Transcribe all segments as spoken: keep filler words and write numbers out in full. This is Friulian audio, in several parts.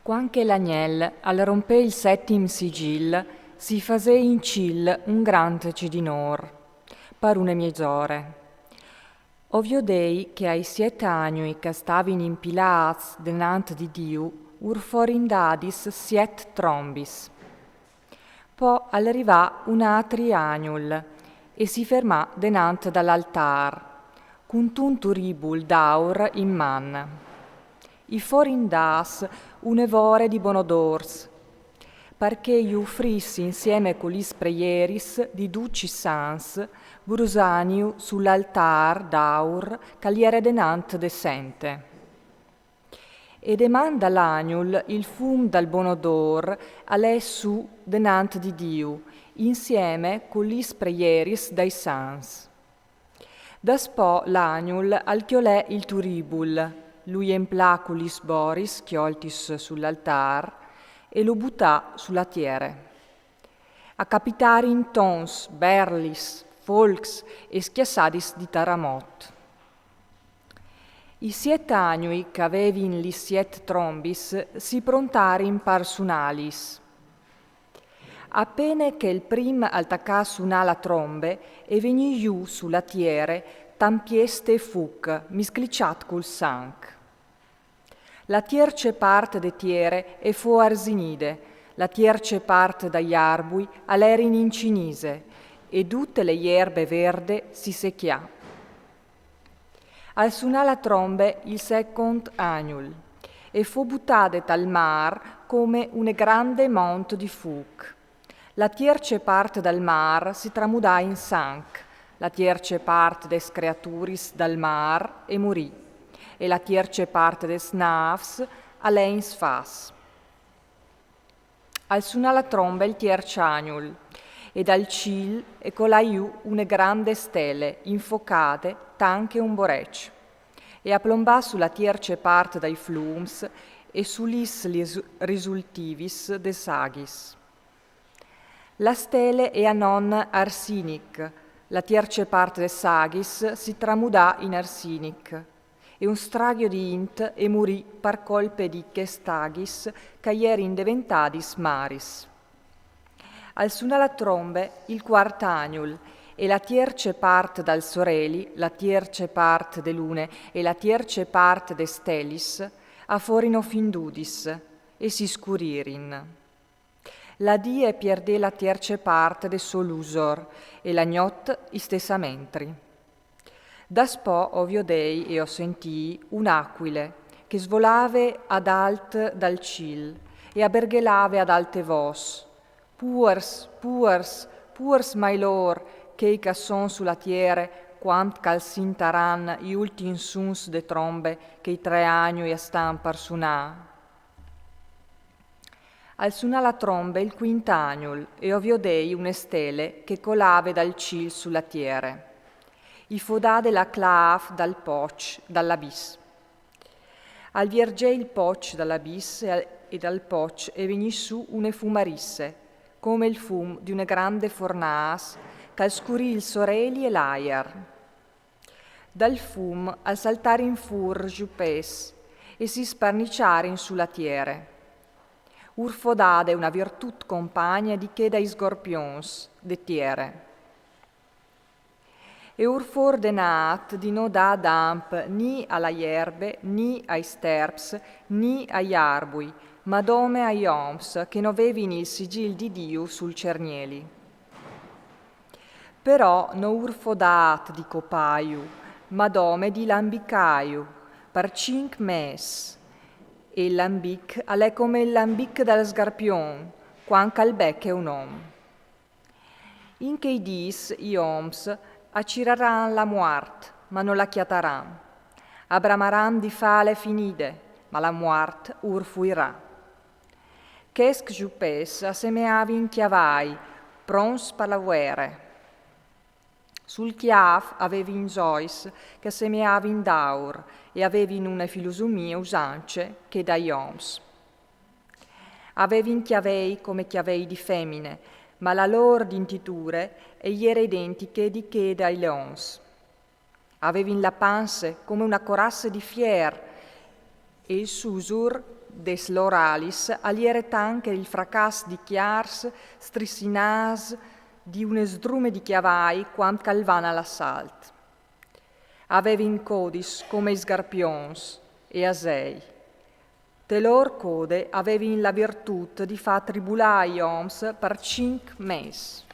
Cuant che l'agnel al rompè il settim sigil, si fasè in cîl un grant cidinôr, par une miezore. O viodei che ai siet agnui ch'a stavin impilâts denant di Diu ur forin dadis siet trombis. Po al rivà un atri agnul e si fermà denant dal altâr, cuntun turibul d'aur in man. I forin dâts une vore di bonodôrs, parcè ju ufrìs insiemi cu lis preieris di ducj i sants brusaniu sul altâr d'aur ch'al jere denant de sente. E de man dal agnul il fum dal bonodôr al è sù denant di Diu, insiemi cu lis preieris dai sants. Daspò l'agnul al cjolè il turibul, lu jemplà cu lis boris cjoltis sul altâr e lu butà su la tiere. A capitarin tons, berlis, folcs e scjassadis di taramot. I siet agnui ch'a vevin lis siet trombis si prontarin par sunâlis. A pene che il prim al tacà a sunâ la trombe e vegnì jù su la tiere tampieste e fuc, miscliçât cul sanc. La tierce part de tiere e fo arzinide, la tierce part dai arbui al erin in cinise, e dute le jerbe verde si secjà. Al sunà la trombe il secont agnul, e fo butade tal mâr come une grande mont di fuc. La tierce part dal mâr si tramudà in sanc, la tierce part des creaturis dal mâr e murì, e la tierce part des nâfs al è in sfas. Al sunà la trombe il tierç agnul, e dal cîl e colà jù une grande stele infocade tant che un boreç, e a plombà su la tierce part dai flums e su lis lis risultivis des aghis. La stele e a non arsinic, la tierce part des aghis si tramudà in arsinic, e un straghio di int e murì par colpe di chest aghis ch'a jerin deventadis maris. Al sunà la trombe il cuart agnul, e la tierce part dal soreli, la tierce part de lune e la tierce part des stelis a forin ofindudis e si scuririn. La dì e pierdè la tierce part de so lusor e la gnot istessamentri. Daspò o viodei e o sentìi un'acuile che svolave ad alt dal cîl e a berghelave ad alte vôs: Puars, puars, puars mai lôr, chei ch'a son su la tiere, cuant ch'al sintaran i ultins suns de trombe che i tre agnui a stan par sunâ. Al sunà la trombe il cuint agnul e o viodei une stele che colave dal cîl su la tiere. I fo dade la clâf dal poç dal abis. Al viergè il poç dal abis e, al, e dal poç e vegnì sù une fumarisse, come il fum di une grande fornâs, ch'al scurì il soreli e l'aiar. Dal fum al saltarin fûr jupes e si sparniçarin su la tiere. Ur fo dade una virtût compagne di chê dai sgorpions de tiere. E ur fo ordenât di no dâ damp ni a la jerbe, ni ai sterps, ni ai arbui, ma dome ai oms che no vevin il sigil di Diu sul cernieli. Però no ur fo dât di copâju, ma dome di lambicâju, par cinc mês. E il lambic al è come il lambic dal sgarpion, cuant ch'al beche un om. In chei dîs i oms a ciraran la muart, ma no la cjataran. A bramaran di fâle finide, ma la muart ur fuirà. Chescj jupes a semeavin cjavai, pronts par la vuere. Sul cjâf a vevin zois che a semeavin d'aur e a vevin une filusumie usance chê dai oms. A vevin cjavei come cjavei di femine, ma la lôr dintiture e jere identiche di chê dai leons. A vevin la panse come une corasse di fier e il susur Des lôr alis al jere tant che il fracàs di cjârs strissinâts di une sdrume di cjavai cuant che al van al assalt. A vevin codis come i sgarpions e asei. Te lôr code a vevin la virtût di fâ tribulâ i oms par cinc mês.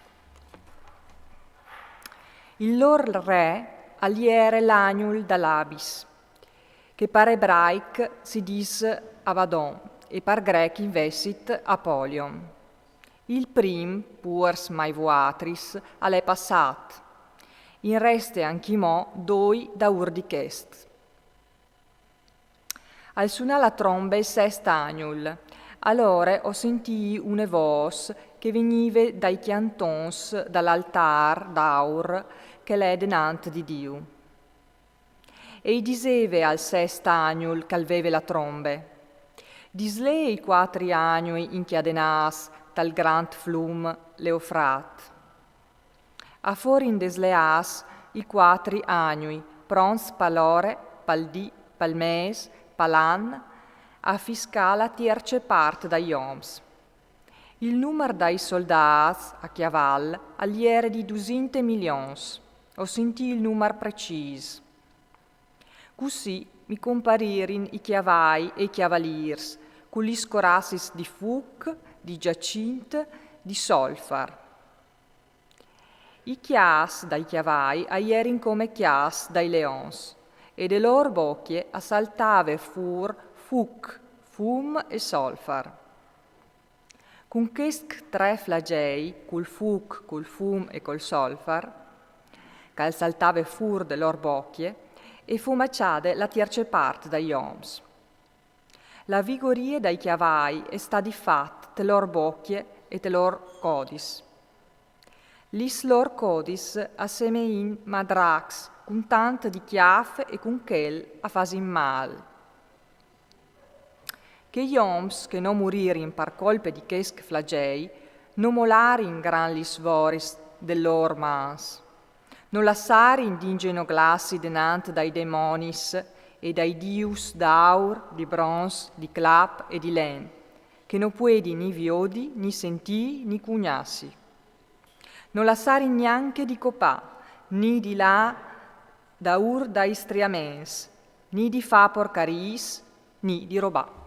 Il lôr re al jere l'agnul dal abis, che par ebraic si dîs Abaddon e par grec invezit Apollyon. Il prin, puars mai voatris, al è passât. In reste anchimò doi daûr di chest. Al sunà la trombe il sest agnul. Alore o sintî une vôs che vignive dai cjantons dal altâr d'aur che al è denant di Diu. E i diseve al sest agnul che al veve la trombe: Dislee i cuatri agnui incjadenâts tal grant flum l'Eufrat. A forin desleâts i cuatri agnui, pronts pal ore, pal dì, pal mês, pal an, a fiscâ la tierce part dai oms. Il numar dai soldâts a cjaval al jere di dusinte milions, o sintî il numar precîs. Cussì mi comparirin i cjavai e i cjavalîrs, cu lis corassis di fuc, di gjacint, di solfar. I cjâfs dai cjavai a jerin come cjâfs dai leons, e de lôr bocje a saltave fûr fuc, fum e solfar. Cun chescj trê flagei, cul fuc, cul fum e cul solfar, che al saltave fûr de lôr bocje, e fu maçade la tierce part dai oms. La vigorie dai cjavai e sta di fat te lôr bocje e te lôr codis. Lis lôr codis a semein madracs cun tant di cjâf e cun chel a fasin mâl. Chei oms che no muririn par colpe di chescj flagei no molarin grant lis voris de lôr mans. No lassarin di ingenoglâsi denant dai demonis e dai dius d'aur, di bronz, di clap e di len, che no puedin ni viodi, ni sintî, ni cugnassi. No lassarin gnanche di copâ, ni di lâ daûr dai striaments, ni di fâ porcariis, ni di robâ.